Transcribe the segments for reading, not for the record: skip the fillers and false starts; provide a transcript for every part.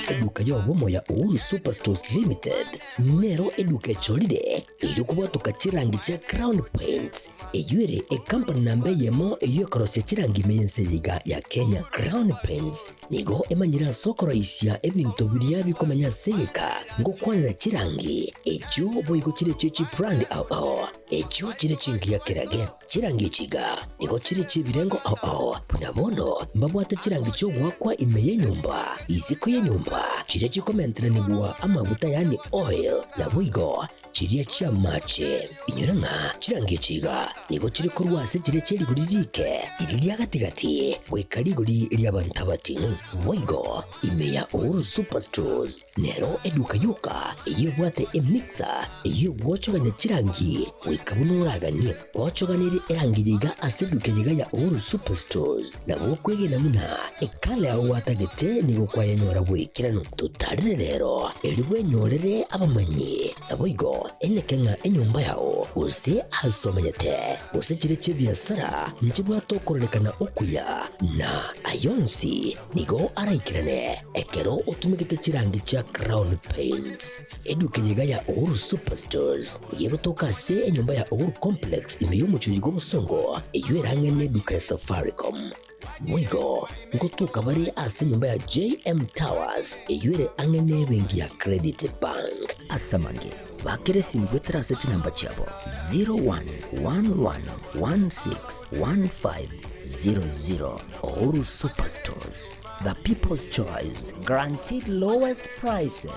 Eduka y'obomo ya Uhuru Superstores Limited nero eduka echorire erio kobwatoka chirangi chia Crown Paints, eyio ere ekampani namba eyemo eyio ekorosia chirangi ime y'ense eye iga ya Kenya. Crown Paints nigo emanyire ase okoroisia ebinto biria bikomenya ase egeka ngokwanera chirangi echio boigo chire chie chibrand ao ao echio chire chingiya kerage. Chirangi echi iga nigo chire chi'ebirengo ao ao, buna bono mbabwate chirangi chi'ogoakwa ime y'enyomba, isiko y'enyomba, chiria chikomenteranigwa amaguta yaani oil, naboigo chiria chi'amache. Inyora ng'a chirangi echi iga nigo chire korwa ase chiria chie rigori riike, riria ria gati-gati, goika rigori ri'abanto abating'u. Boigo ime ya Uhuru Superstores Nero eduka yoka eyio ebwate emixer eyio egwochogania chirangi goika buna oraganie. Gwochoganirie erangi eye iga ase eduka eye iga ya Uhuru Superstores, nabo okwegena buna ekala yao gwatagete nigo kwayenyora bw'ekeranu. Totarere rero erio bwenyorere abamanyi, naboigo eneke ng'a enyomba yao gose ase omenyete gose chire chi'ebiasara nchibwate okororekana okuya na ayonsi Nigo araikerane ekero otumegete chirangi chia Crown Paints. Eduka eye iga ya Uhuru Superstores nigo egotoka ase enyomba ya Uhuru Complex ime y'omochie oyo bw'obosongo eyio erang'e neduka ya Safaricom. Boigo ngotoka bare ase enyomba ya JM Towers eyio ere ang'e nebenki ya Credit Bank. Ase amange, bakera esimi goetera ase chinamba chiabo 0111161500. Uhuru Superstores, the people's choice, guaranteed lowest prices.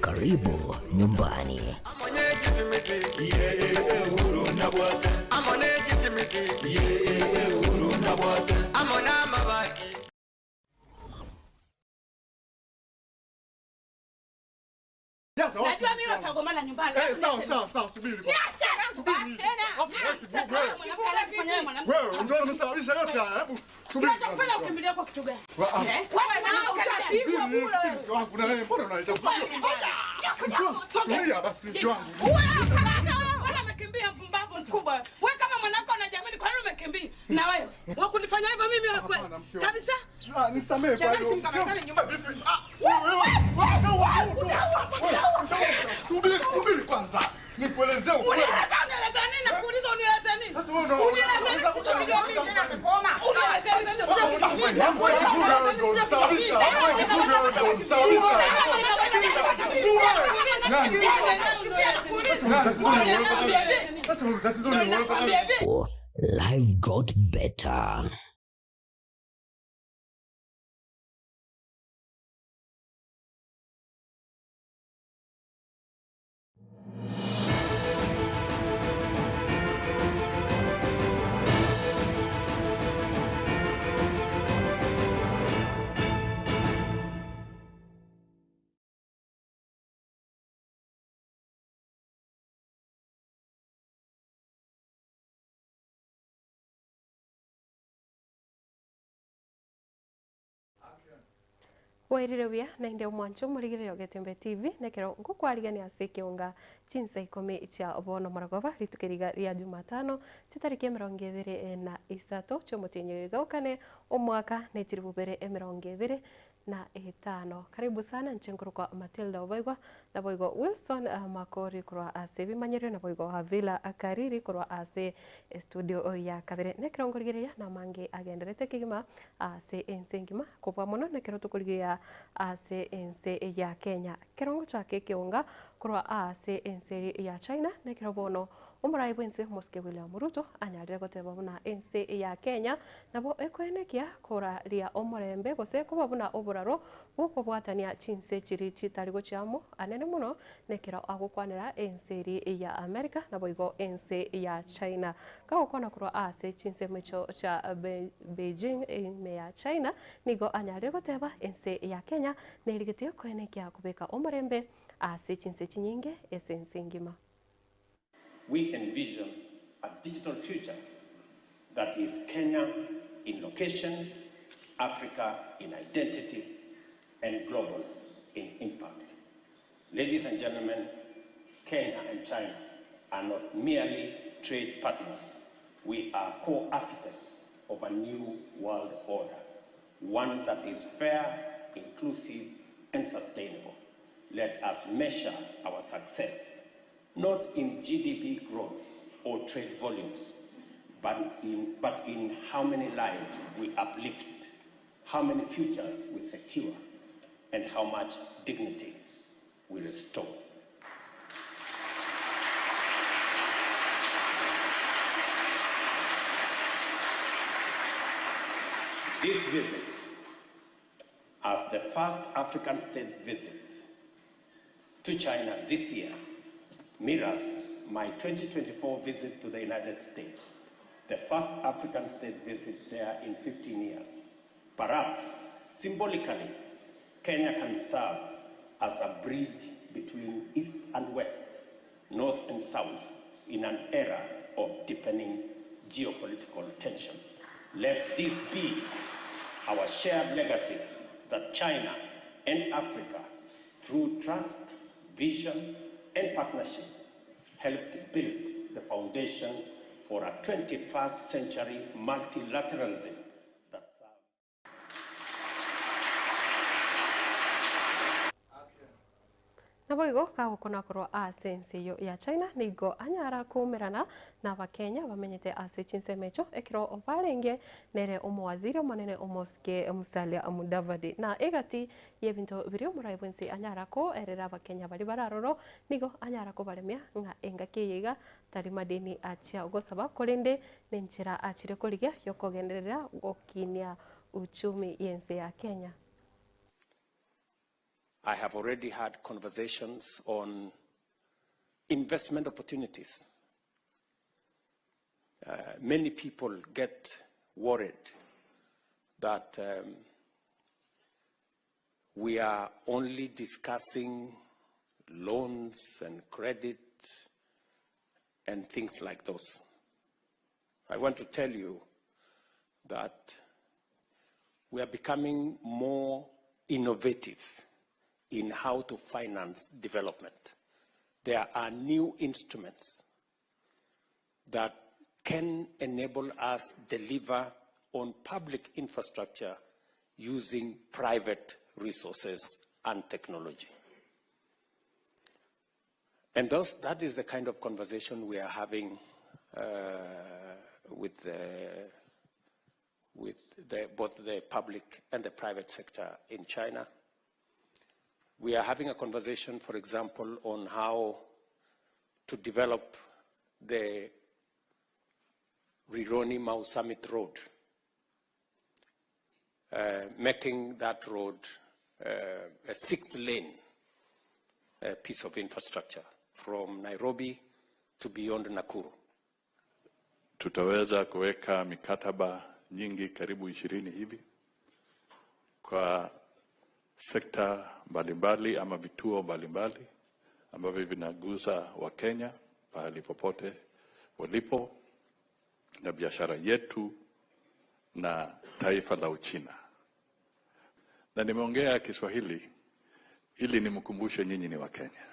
Karibu nyumbani. Najua mimi watagombana nyumbani. Eh, sawa sawa sawa, subiri. Niache Subiri. basi tena. Mwanamke mwanamke. Wewe ndio umesababisha yote haya. Hebu subiri. Kinachokufanya ukimbilie kwa kitu gani? Wa- ah. Eh? Wewe mwanamke utapigwa Subiri, bure. subiri, mke wangu na wewe mbona unaleta Tulia basi mke wangu. Wewe karaka wewe, mbona umekimbia mpumbavu mkubwa? Wewe kama mwanamke unajiamini kwa nini umekimbia? Na wewe, wewe kunifanya hivyo mimi wewe kweli? Hapana, mke wangu. Kabisa? Ah, nisamehe kwa Jamani hiyo. simkamatane nyumba. Vipi? Ah, wewe, wewe, wewe, utaua, Subiri, subiri kwanza. Nikuelezee ukweli. Unieleza unieleza nini? Nakuuliza unieleza nini? Sasa wewe una- Unieleza nini? Sio mimi. Unieleza nini? Sio mimi. Sasa tatizo ni wewe. Life got better. Wairire buya naende omwancho omorigereria Ogetembe TV nekero ngokwarigania ase ekeonga chinsa ikomi chia bono morogoba rituko riga ria Jumatano chitariki emerongo ebere na isato chiomotienyi oyo iga okane omwaka ne chiribu bere emerongo ebere na etano. Karibu sana inche nkorokwa Matilda Obaigwa naboigo Wilson Makori korwa ase ebimanyerio naboigo Havila Kariri korwa ase estudio ya kabere. Nekero nkorigereria namange agenderete kegima ase ense engima kobua mono nekero tokorigereria ase ense ya Kenya. Ekero ngochaka ekeonga korwa ase ense ya China nekero bono omorai bwense omosike William Ruto anyarire goteba buna ense ya Kenya nabo ekoenekia koraria omorembe gose koba buna oboraro bw'okobwatania chinse chiri chitari gochia amo anene mono nekero agokwanera ense eri ya America naboigo ense ya China. Kagokwana korwa ase chinsemo echio chia Beijing ime ya China nigo anyarire goteba ense ya Kenya nerigetie koenekia kobeka omorembe ase chinse chinyinge ase ense engima. We envision a digital future that is Kenya in location, Africa in identity, and global in impact. Ladies and gentlemen, Kenya and China are not merely trade partners. We are co-architects of a new world order. one that is fair, inclusive, and sustainable. Let us measure our success not in GDP growth or trade volumes, but in, but in how many lives we uplift, how many futures we secure, and how much dignity we restore. This visit, as the first African state visit to China this year, mirrors my 2024 visit to the United States, the first African state visit there in 15 years. Perhaps, symbolically, Kenya can serve as a bridge between East and West, North and South, in an era of deepening geopolitical tensions. Let this be our shared legacy that China and Africa, through trust, vision, and partnership, helped build the foundation for a 21st century multilateralism that serves. Naboigo kagokona korwa ase ense eyo ya China nigo anyara koumerana na abakenya bamenyete ase chinsemo echo ekero barenge nere omowaziri omonene omosike Musalia Mudavadi na egati ya ebinto biria omorai bwensi anyara koerera abakenya bari bararoro nigo anyara kobaremia ng'a engaki eye iga tari madeni achia gosaba korende nenchera achire korigia yokogenderera gokinia uchumi yense ya Kenya. I have already had conversations on investment opportunities. Many people get worried that we are only discussing loans and credit and things like those. I want to tell you that we are becoming more innovative in how to finance development. There are new instruments that can enable us deliver on public infrastructure using private resources and technology. And those, that is the kind of conversation we are having with, the, with the, both the public and the private sector in China. We are having a conversation, for example, on how to develop the Rironi Mau Summit Road, making that road a six-lane piece of infrastructure from Nairobi to beyond Nakuru. Tutaweza kuweka mikataba nyingi karibu 20 hivi kwa sekta mbalimbali ama vituo mbalimbali ambavyo vinagusa Wakenya pahali popote walipo na biashara yetu na taifa la Uchina. Na nimeongea Kiswahili ili nimkumbushe nyinyi ni Wakenya.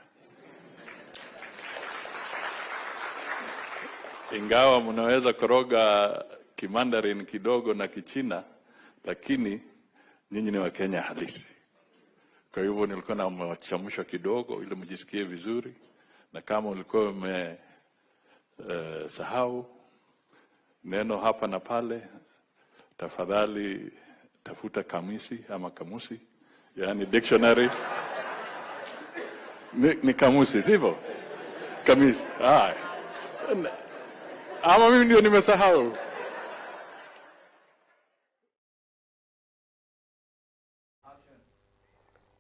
Ingawa mnaweza koroga Kimandarin kidogo na Kichina, lakini nyinyi ni Wakenya halisi. Kwa hivyo nilikuwa na mchamsho kidogo ili mjisikie vizuri, na kama ulikuwa ume sahau neno hapa na pale, tafadhali tafuta kamisi ama kamusi, yaani dictionary. Ni kamusi, sivyo? Kamisi. Ah. Ama mimi ndio nimesahau.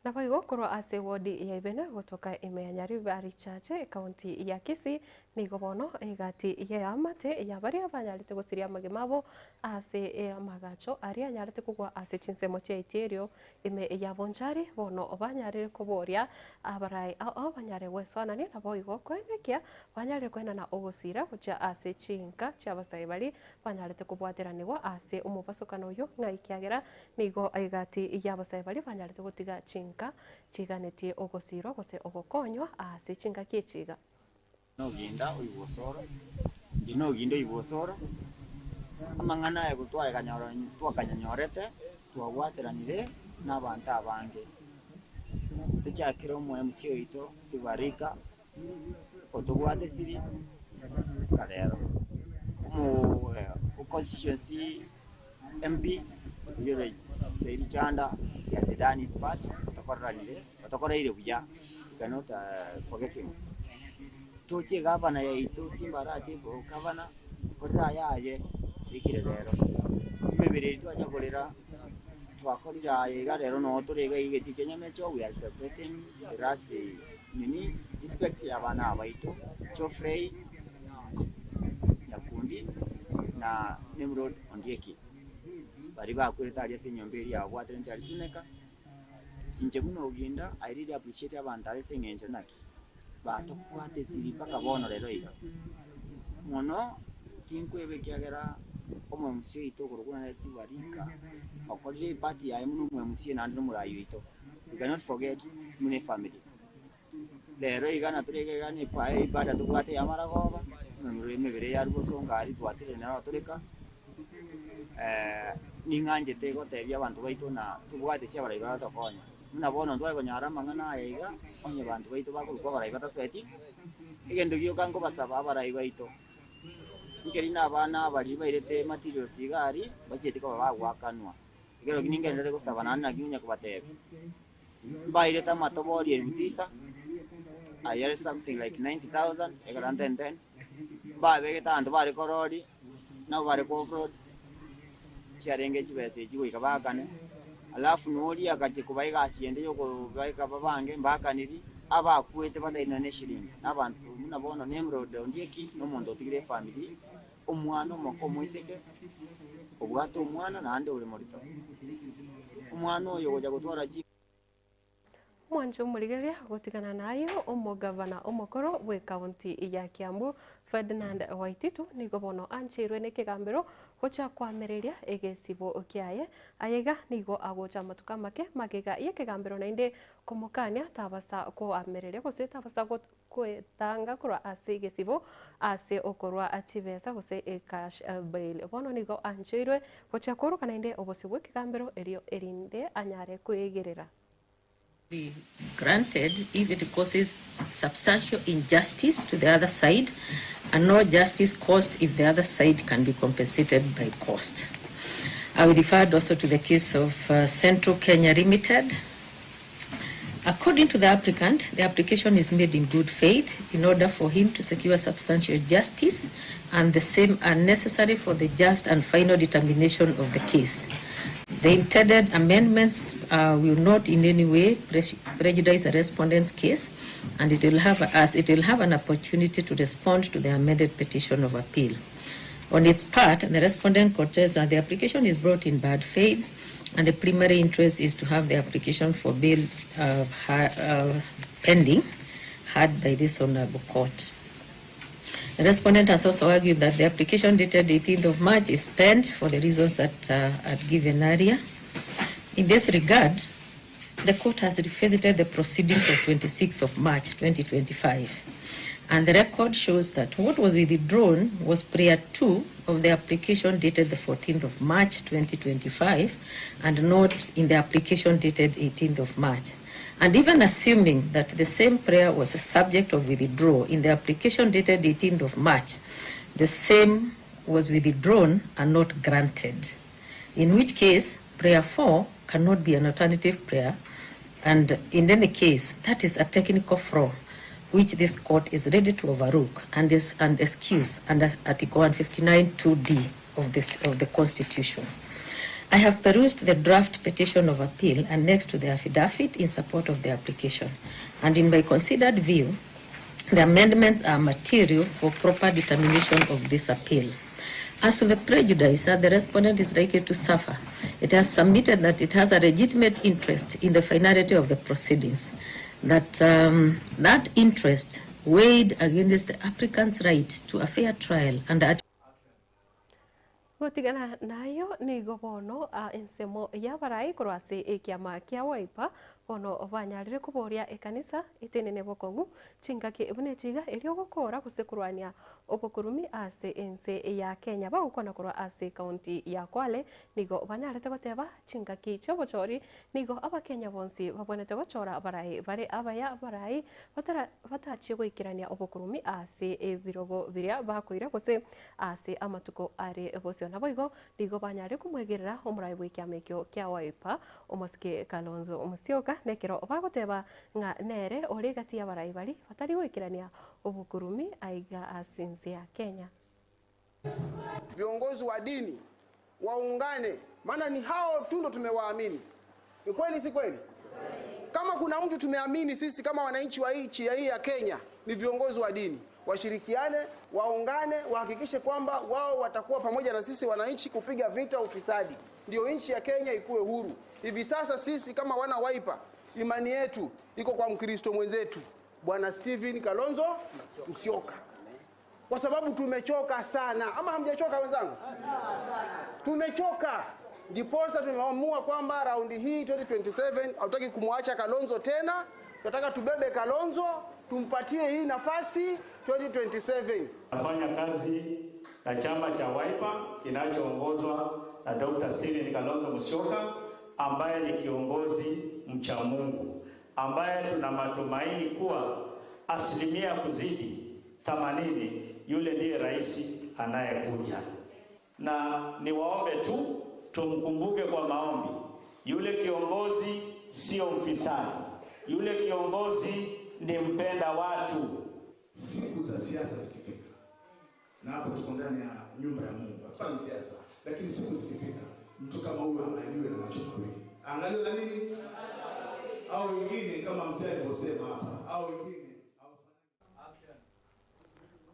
Naboigo korwa ase wodi ya Ibene gotoka ime ya Nyaribari Chache ekaunti ya Kisii nigo bono egati ya amate ya baria banyarete gosiria amagima abo ase amagacho aria anyarete kogwa ase chinsemo chia Iterio ime ya Bonchari bono banyarire koboria abarai ao banyare gwesonania naboigo koenekia banyarire koenana ogosira gochia ase chinka chia abasai bari banyarete kobwateranigwa ase omobasokano oyo ng'a ekiagera nigo egati ya abasai bari banyarete gotiga chinka chiganetie ogosirwa gose ogokonywa ase chingaki echiga. Noginda oibosoro nji noginda oibosoro amang'ana aye gotwaekanyora twakanyanyorete Twabwateranire nabanto abange, tochakere omo MC oito Sibarika otobwate siri mpaka rero. Omo constituency MP oyio ore Saidi Chanda he has done his part otokoreranire otokoreire buya we cannot forget him. Toche egavana yaito Simba Arati gavana korera ayaye oikire rero. Emebere eria twacha korera twakorire aye iga rero noo tore iga egetii kia Nyamecho we are celebrating the last nini respect ya abana aba baito Geoffrey Nyakundi na Nimrod Ondieki baria bakwerete aria ase enyomba eria yabwaterente aria Suneka. Inche buna Oginda I really appreciate abanto aba ase eng'encho naki batokwata esiri mpaka bono rero iga. Mono tinkweba ekiagera omoemusi oito okorokwa buna nere Steve Arika okorire epart yaye buna omoemusie naende na omorai oito. We cannot forget buna efamily. Rero iga natore iga iga na eibada tobwate ya amaragoba, emebere yarwa bosongo aria twatire nero toreka. Ning'anchete gotebia abanto baito ng'a tobwate ase abarai baratokonye. Buna bono ntware konyara amang'ana aya iga, onye abanto baito bakorokwa abarai batasoeti, egento gioka nkobasaba abarai baito, nkeri na abana abaria bairete materials iga aria, mbachieti koba bagoakanwa. Ekero ekio ningenderere gosaba naende naki onya kobatebia, mbairete amatobori elfu tisa, ayio are something like 90,000 ekero ten ten, mbabegete abanto bare korori. Nabo bare ko-offload chiarenge chibesa echi goika baakane, alafu noria agachia kobaa egasi ende yokobaika babange mbaakaniri, abakwete batari nonya na eshiringi. Na abanto buna bono Nimrod Ondieki na omonto otigire efamiri, omwana omoke omoiseke, obwate omwana naende ore morito. Omwana oyo ogocha gotwara chi. Omwanche omorigereria gotigana naye omogavana omokoro bw'ekaunti ya Kiambu Ferdinand Waititu nigo bono ancheirwe nekegambero gocha koamereria egesibo kiaye. Ayaiga nigo agocha amatuko amake magega yekegambero naende komokania tabasa koamereria gose tabasa goetanga korwa ase egesibo ase okorwa chibesa gose ecash bail. Bono nigo ancheirwe gochia kooroka naende obosio bw'ekegambero erio erinde anyare koegerera. Be granted if it causes substantial injustice to the other side and no justice caused if the other side can be compensated by cost. I referred also to the case of Central Kenya Limited. According to the applicant, the application is made in good faith in order for him to secure substantial justice and the same are necessary for the just and final determination of the case. The intended amendments will not in any way prejudice the respondent's case, and it will have, as it will have an opportunity to respond to the amended petition of appeal. On its part, the respondent contends that the application is brought in bad faith, and the primary interest is to have the application for bail pending heard by this honorable court. The respondent has also argued that the application dated 18th of March is spent for the reasons that I've given earlier. In this regard, the court has revisited the proceedings of 26th of March 2025, and the record shows that what was withdrawn was prayer 2 of the application dated the 14th of March 2025 and not in the application dated 18th of March. And even assuming that the same prayer was a subject of withdrawal in the application dated 18th of March, the same was withdrawn and not granted, in which case prayer 4 cannot be an alternative prayer, and in any case, that is a technical flaw which this court is ready to overlook and is and excuse under Article 159 2D of the Constitution. I have perused the draft petition of appeal and next to the affidavit in support of the application. And in my considered view, the amendments are material for proper determination of this appeal. As to the prejudice that the respondent is likely to suffer, it has submitted that it has a legitimate interest in the finality of the proceedings, that that interest weighed against the applicant's right to a fair trial under Gotigana nayo nigo bono ensemo y'abarai korwa ase ekiama kia Wiper. Bono banyarire koboria ekanisa etenene bokong'u chingaki buna echiga erio gokora gose korwania obokurumi ase ense ya Kenya. Bagokwana korwa ase ekaunti ya Kwale nigo banyarete goteba chingaki chiobochori nigo abakenya bonsi babwenerete gochora abarai bare abaya abarai batara batachie goikerania obokurumi ase ebirogo biria bakoira gose ase amatuko are bosio. Naboigo nigo banyare komwegerera omorai bw'ekiama ekio kia Wiper, omosike Kalonzo Musyoka, nekero bagoteba ng'a nere ore egati y'abarai baria batari goikerania obokurumi aiga ase ense ya Kenya. Viongozi wa dini waungane, maana ni hao tu ndo tumewaamini. Ni kweli si kweli? Kama kuna mtu tumeamini sisi kama wananchi wa nchi ya hii ya Kenya ni viongozi wa dini. Washirikiane, waungane, wahakikishe kwamba wao watakuwa pamoja na sisi wananchi kupiga vita ufisadi, ndio nchi ya Kenya ikuwe huru. Hivi sasa sisi kama wana Wiper, imani yetu iko kwa Mkristo mwenzetu Bwana Stephen Kalonzo Musyoka, kwa sababu tumechoka sana. Ama hamjachoka wenzangu? Tumechoka, ndiposa tumeamua kwamba raundi hii 2027 hatutaki kumwacha Kalonzo tena, tunataka tubebe Kalonzo tumpatie hii nafasi 2027. Nafanya kazi na chama cha Wiper kinachoongozwa na Dr. Stephen Kalonzo Musyoka ambaye ni kiongozi mcha Mungu ambaye tuna matumaini kuwa asilimia kuzidi 80 yule ndiye rais anayekuja, na niwaombe tu tumkumbuke kwa maombi. Yule kiongozi sio mfisadi, yule kiongozi ni mpenda watu. Siku za siasa zikifika, na hapo tuko ndani ya nyumba ya Mungu, hatufanyi siasa, lakini siku zikifika, mtu kama huyu angaliwe na macho mawili, angaliwe na nini, au wengine kama mzee alivyosema hapa, au wengine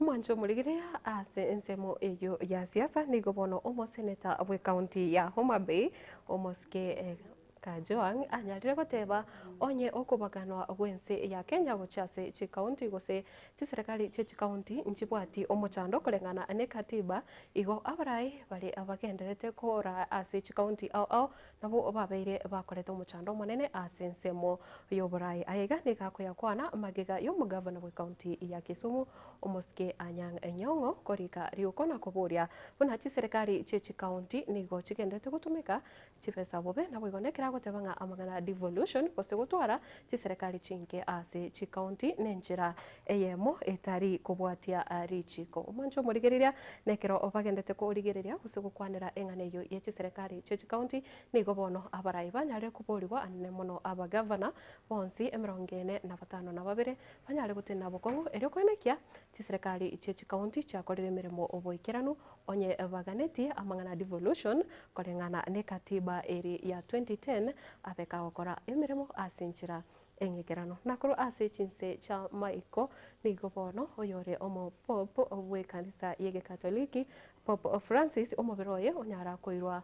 Omwancho omorigereria ase ensemo eyio ya siasa nigo bono omoseneta bwe county ya Homa Bay omosike Kajwang' anyarire goteba onye okobaganwa gwense ya Kenya gochia ase chikaunti gose chiserekari chie chikaunti nchibwati omochando koreng'ana ne katiba igo abarai bare abagenderete kora ase chikaunti ao ao nabo babeire bakorete omochando omonene ase ensemo y'oborai. Aiga nigo akoyakwana magega y'omogavana bwe county ya Kisumu omosike Anyang' Nyong'o korika riuko na koboria buna chiserekari chie chikaunti nigo chigenderete gotumeka chibesa bobe naboigo nekero agoteba ng'a amang'ana devolution gose gotwara chiserekari chinke ase chikaunti nenchera eyemo etari kobwatia richiko. Omwancho omorigereria nekero bagendete korigereria gose gokwanera eng'ana eyio ye chiserekari chie chikaunti nigo bono abarai banyarire koborigwa anene mono abagavana bonsi emerongo ene na batano na babere banyare gotenena bokong'u erio koenekia chiserekari chie chikaunti chiakorire emeremo oboikeranu onye baganetie amang'ana devolution koreng'ana ne katiba eri ya 2010 abeka gokora emeremo ase enchera eng'ekerano. Nakorwa ase chinse chia maiko nigo bono oyore omopope bw'ekanisa y'egekatoliki Pope Francis omobere oye onyara koirwa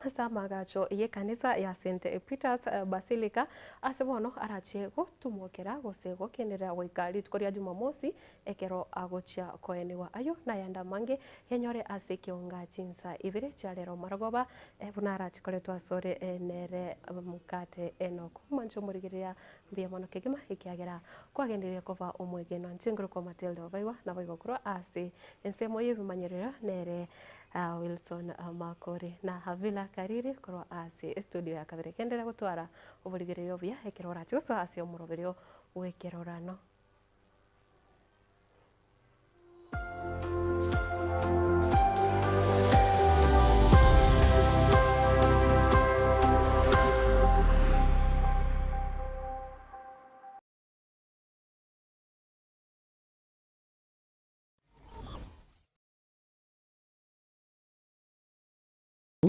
ase amagacho y'ekanisa ya St Peters Basilica ase bono arachie gotumokera gose gokenderera goika rituko ria Jumamosi ekero agochia koenigwa. Ayio nayande amange yanyore ase ekionga chinsa ibere chia rero marogoba buna arachie koretwa asore nere mokate Enock. Omonche omorigereria mbuya mono kegima ekiagera kwagendereire koba omwegenwa. Inche nkorokwa Matilda Obaigwa naboigo korwa ase ensemo y'ebimanyererio nere Wilson Makori na Havila Kariri korwa ase estudio ya kabere. Genderera gotwara oborigereria obuya ekero orache gosoa ase omoroberio bw'ekerorano.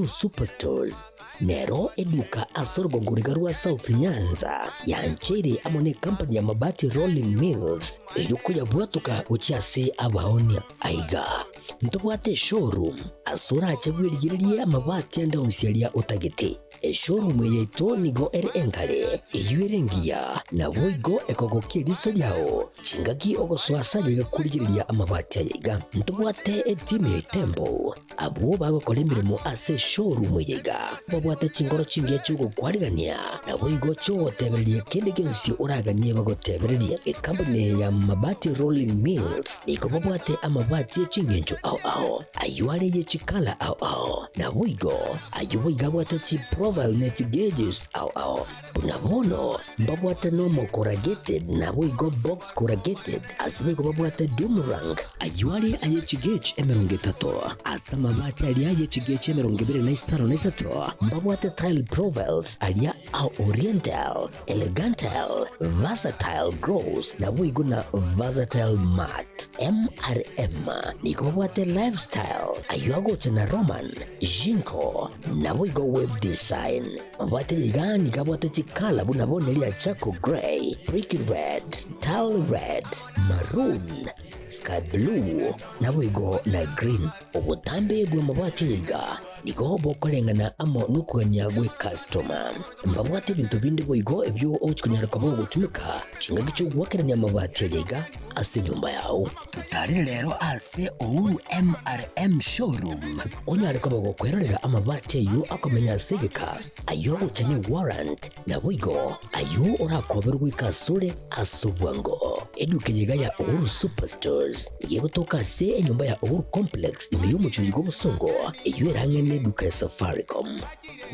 Superstores nero eduka ase orogongo riga rwa South Nyanza yancheire amo ne company ya Mabati Rolling Mills erio koyabwatoka gochia ase abaonia. Aiga ntobwate eshowroom ase orache bwerigererie amabati ande onsi aria otagete. Eshowroom eye yaito nigo ere engare, eyio ere engiya, naboigo ekogokia eriso riao chingaki ogosoa ase aye iga korigereria amabati aya iga. Ntobwate etimu ya Itembo. Abwo bagokora emeremo ase eshowroom eye iga, babwate chingoro chingiya chi'ogokwarigania, naboigo chi'ogotebereria kende gionsi oraganie bagotebererie. Ekampuni eye ya Mabati Rolling Mills nigo babwate amabati e chingencho ao ao, ayio are ye chikala ao ao, naboigo ayio boigo abwate chiprofile ne chigauges ao ao. Buna bono mbabwate normal corrugated naboigo box corrugated, ase boigo babwate doom rank, ayio are aye chigauge 30, ase amabati aria aye chigauge 25, mbabwate tile profiles aria a oriental, elegantal, versatile gloss naboigo na versatile matte. MRM nigo babwate lifestyle, ayio agocha na Roman, Jinko, naboigo web design. Mabwate iga nigo abwate chikala buna bono ria charcoal grey, brick red, tile red, maroon, sky blue, naboigo na green. Obotambe bw'amabati aya iga nigo bokoreng'ana amo nokogania gw'ecustoma. Mbabwate ebinto binde boigo ebio ogochia konyara koba ogotumeka chingaki chi'ogoakerania amabati aya iga ase enyomba yao. Totarire rero ase Uhuru MRM Showroom onyare koba gokwerorera amabati ayio akomenya ase egeka, ayio agocha ne warrant, naboigo ayio orakoberwe goika asore ase obwango. Eduka eye iga ya Uhuru Superstores nigo egotoka ase enyomba ya Uhuru Complex ime y'omochie oiga obosongo, eyio ere ang'e neduka ya Safaricom.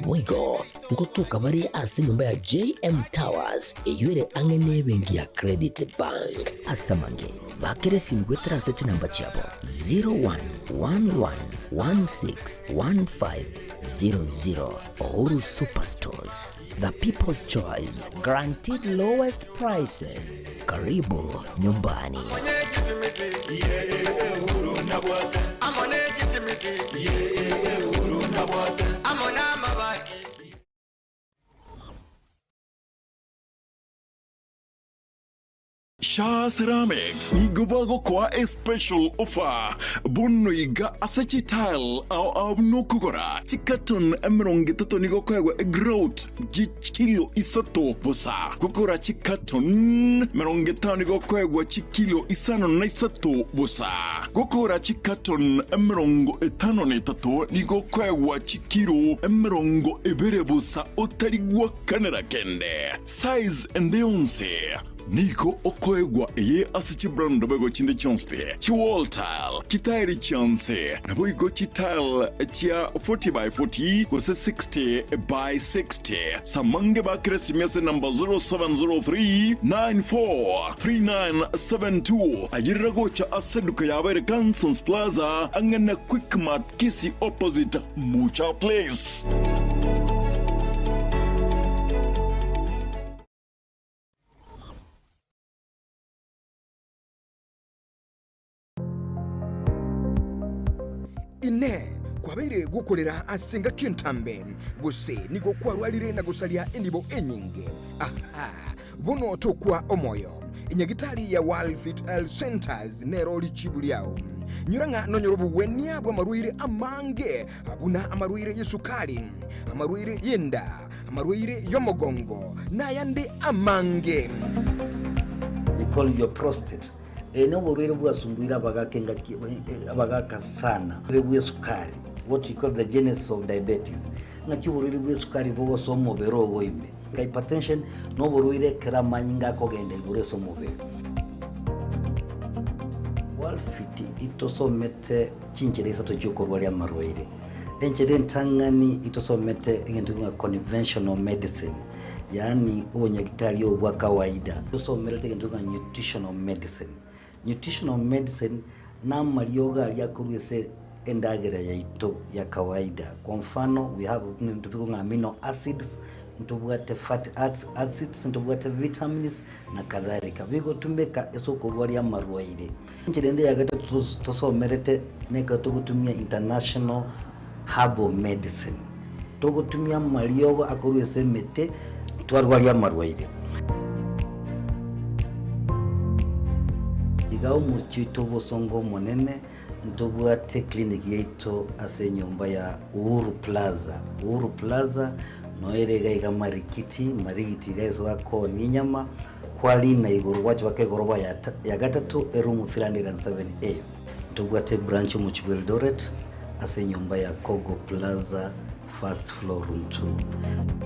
Boigo ngotoka bare ase enyomba ya JM Towers eyio ere ang'e nebenki ya Credit Bank. Ase amange, bakera esimi goetera ase chinamba chiabo 0111161500. Uhuru Superstores, the people's choice, guaranteed lowest prices. Karibu nyumbani. Shaa Ceramics nigo bagokoa a special offer bono iga ase chitile ao ao buna okogora chicarton 30 nigo okoegwa egrout chikilo isato bosa. Gokora chicarton 50 nigo okoegwa chikilo 53 bosa. Gokora chicarton 53 nigo okoegwa chikilo 20 bosa otari gwakanera kende. Size ende yonsi. Nigo okoegwa eye ase chibrand boigo chinde chionsi pi, chiwall tile, chitairi chionsi, naboigo chitile chia 40 by 40 gose 60 by 60. Samange bakere esimi ase number 0703 94 3972. Ayerera gocha ase eduka yabo ere Cansons Plaza ang'e na Quickmart Kisii opposite Mucha Place. Inee! Kwabeire gokorera ase engaki entambe, gose nigo kwarwarire na gosaria enibo enyinge? Aha! Bono tokwa omoyo. Enyagitari ya World Health Centers nero richibu riao. Nyora ng'a nonyore obogwenia bw'amarwaire amange, buna amarwaire y'esukari, amarwaire y'enda, amarwaire y'omogongo, na ayande amange. We call your prostate. Eye noborwaire bwasumbuire abagaka engaki abagaka sana. Oborwaire bw'esukari, what we call the genesis of diabetes. Ng'aki oborwaire bw'esukari bogosoa omobere ogo ime. Hypertension noborwaire ekero amanyinga akogenda igoro ase omobere. Walfit itosomete chinchera isato chiokorwaria amarwaire. Enchera entang'ani itosomete egento ng'a conventional medicine, yaani obonyagitari obo bwa kawaida. Tosomerete egento ng'a nutritional medicine. Nutritional medicine namariogo aria akorwa ase endagera yaito ya kawaida. Kwa mfano we have ebinto bikong'a ng'a amino acids, ntobwate fatty acids, ntobwate vitamins na kadhalika. Bigotumeka ase okorwaria amarwaire. Enchera ende ya gatato tosomerete nekero togotumia international herbal medicine. Togotumia amariogo akorwa ase emete twarwaria amarwaire. Iga omochie oito obosongo omonene ntobwate clinic yaito ase enyomba ya Uhuru Plaza. Uhuru Plaza noere iga iga Marikiti, Marigiti iga ase bakoonia enyama, Kwarina igoro gwacha baka egoroba ya gatato eroom 307A. Ntobwate ebranch omochie bwa Eldoret, ase enyomba ya Kogo Plaza, first floor, room 2.